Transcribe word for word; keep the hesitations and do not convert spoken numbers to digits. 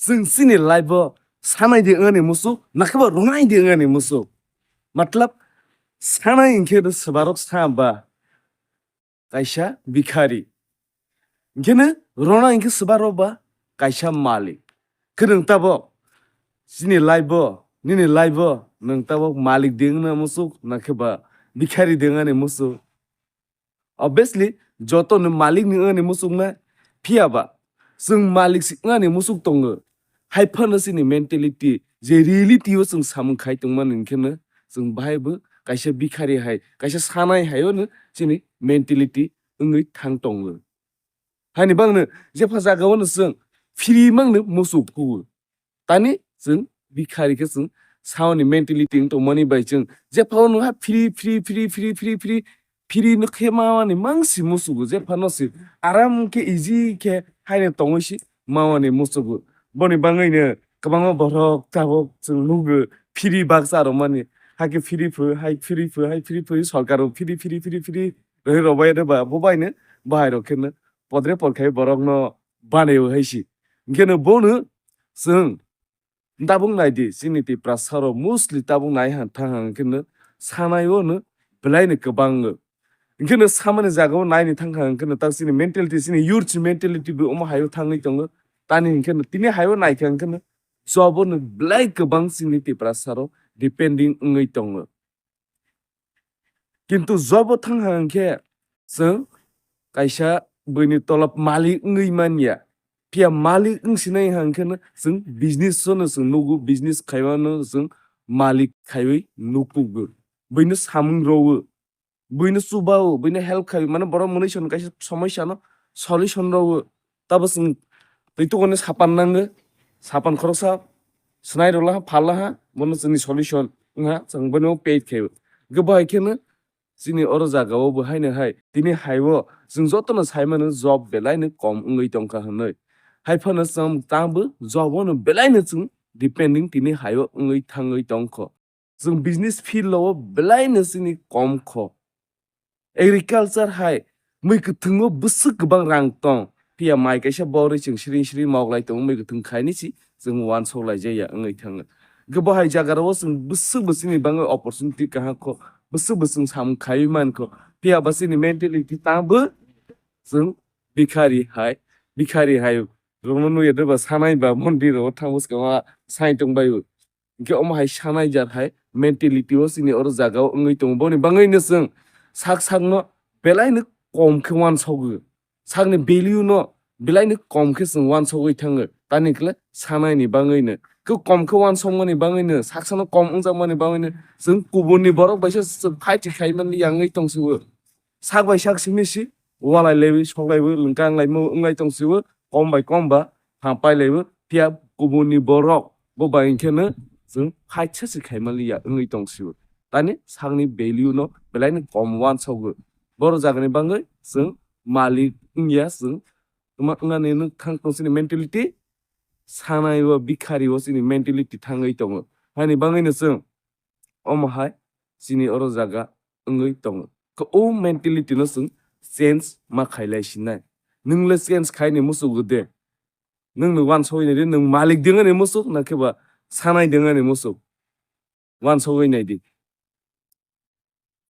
Chwng chini life o sanai de wngani musuk, nakhe ba ronai de wngani musuk. Matlab, sanai hinkhe no swbarok sa ba kaisa bikhari. Hinkhe no rona hinkhe swbarok ba kaisa malik. Khe nwng tabok chini life o, nini life o nwng tabok malik de wngna musuk, nakhe ba bikhari de wngani musuk. Obviously, joto no malik ni wngani musuk na, phiya ba chwng malik si wngani musuk tongo. Hai phano chini mentality, je reality o chwng samung khai tongmani hinkhe no, chwng bahai bo kaisa bikhari hai, kaisa sanai hai o no chini mentality wngwi thang tongo. Haini bagno jepha jaga o no chwng free mang no musuk kugo. Tani chwng bikhari khe chwng saoni mentality wng tongmani bai chwng jepha o no ha free, free, free, free, free, free, free no khe mawani mangsi musugo, jepha no se aram khe easy khe haino tongwi si mawani musugo. Boni bangwi no kwbangma borok tabok chwng nugo free baksa rwmani, hakhe free phu, hai free phu, hai free phu, sorkar o free, free, free, free rwui rwbai rwba, bo bai no bahai rok khe no podre podkhai borok no banaio hai si. Hinkhe no bono chwng tabuk nai di, chini Tiprasa rok mostly tabuk nai han thang han khe no sanai o no belai no kwbang o. Hinkhe no samani jaga o nai ni thang kha hinkhe no tak chini mentality, chini youth ni mentality bo omo hai o thangwi tongo. Tani hinkhe no tini hai o nai kha hinkhe no job o no belai kwbang chini Tiprasa rok depending wngwi tongo. Kintu job o thang ha hinkhe chwng kaisa buini tolop malik wngwi manya. Phiya malik wng sinai ha hinkhe no chwng business o no chwng nugo, business khaima no chwng malik khaiwi nukugo. Buino samung rwo, buino chubao, buino help khai, mane borok mwnwi song kaisa somosya no solution rwo. Tabo chwng twi tukoni sapan nango, sapan khoroksa swnai rwla ha, phala ha, bono chwngni solution wngha, chwng bono paid khai. Hwnkhe bo hai kheno chini oro jaga o bo haino hai, tini hai o chwng jotono sai mano job belai no kom wngwi tongkha hwnwi. Hai phano chwng tangbo job o no belai no chwng depending tini hai o wngwi thangwi tongkho. Chwng business field o belai no chini kom kho. Agriculture hai mui kwthwng o bwswk kwbang rang tong. Phiya mai kaisa borwi chwng siri siri mok lai tongo, mui kwthwng khaini si chwng uansuk lai jaya wngwi thango. Hwnkhe bo hai jaga rok o chwng bwswk bo chini bagwi opportunity kaham kho, bwswk bo chwng samung khaiwi man kho. Phiya ba chini mentality tangbo chwng bikhari hai, bikhari hai rokno nugya de ba sanai ba mondir rok thang bwskang o sai tong bai o. Hwnkhe omo hai sanai jar hai mentality o chini oro jaga o wngwi tongo. Boni bagwi no chwng sak sak no belai no kom khe uansukgo. Sakni value no belai no kom khe chwng uansugwi thango. Tani khle sanai ni bagwi no. Khe kom khe uansukmani bagwi no, saksa no kom wngjakmani bagwi no chwng kubun ni borok bai se chwng fight khe khai mani ya wngwi tong sio. Sak bai sak simi si walai laiwi, sok laiwi, lwngkang laimo wnglai tong sio, kom bai kom ba thapai laiwi, phiya kubun ni borok bo bai hinkhe no chwng phaisa se khai mali ya wngwi tong sio. Tani sakni value no belai no kom uansogo. Boro jaga ni bagwi chwng malik wngya chwng, tuma wngnani no thang tong sini mentality, sanai o bikhari o chini mentality thangwi tongo. Hani bagwi no chwng omo hai chini oro jaga wngwi tongo. Khe o mentality no chwng change ma khailai sinai. Nwng le change khai ni musugo de. Nwng no uansugwi nai di, nwng malik dengani musuk na khe ba sanai dengani musuk. Uansugwi nai di.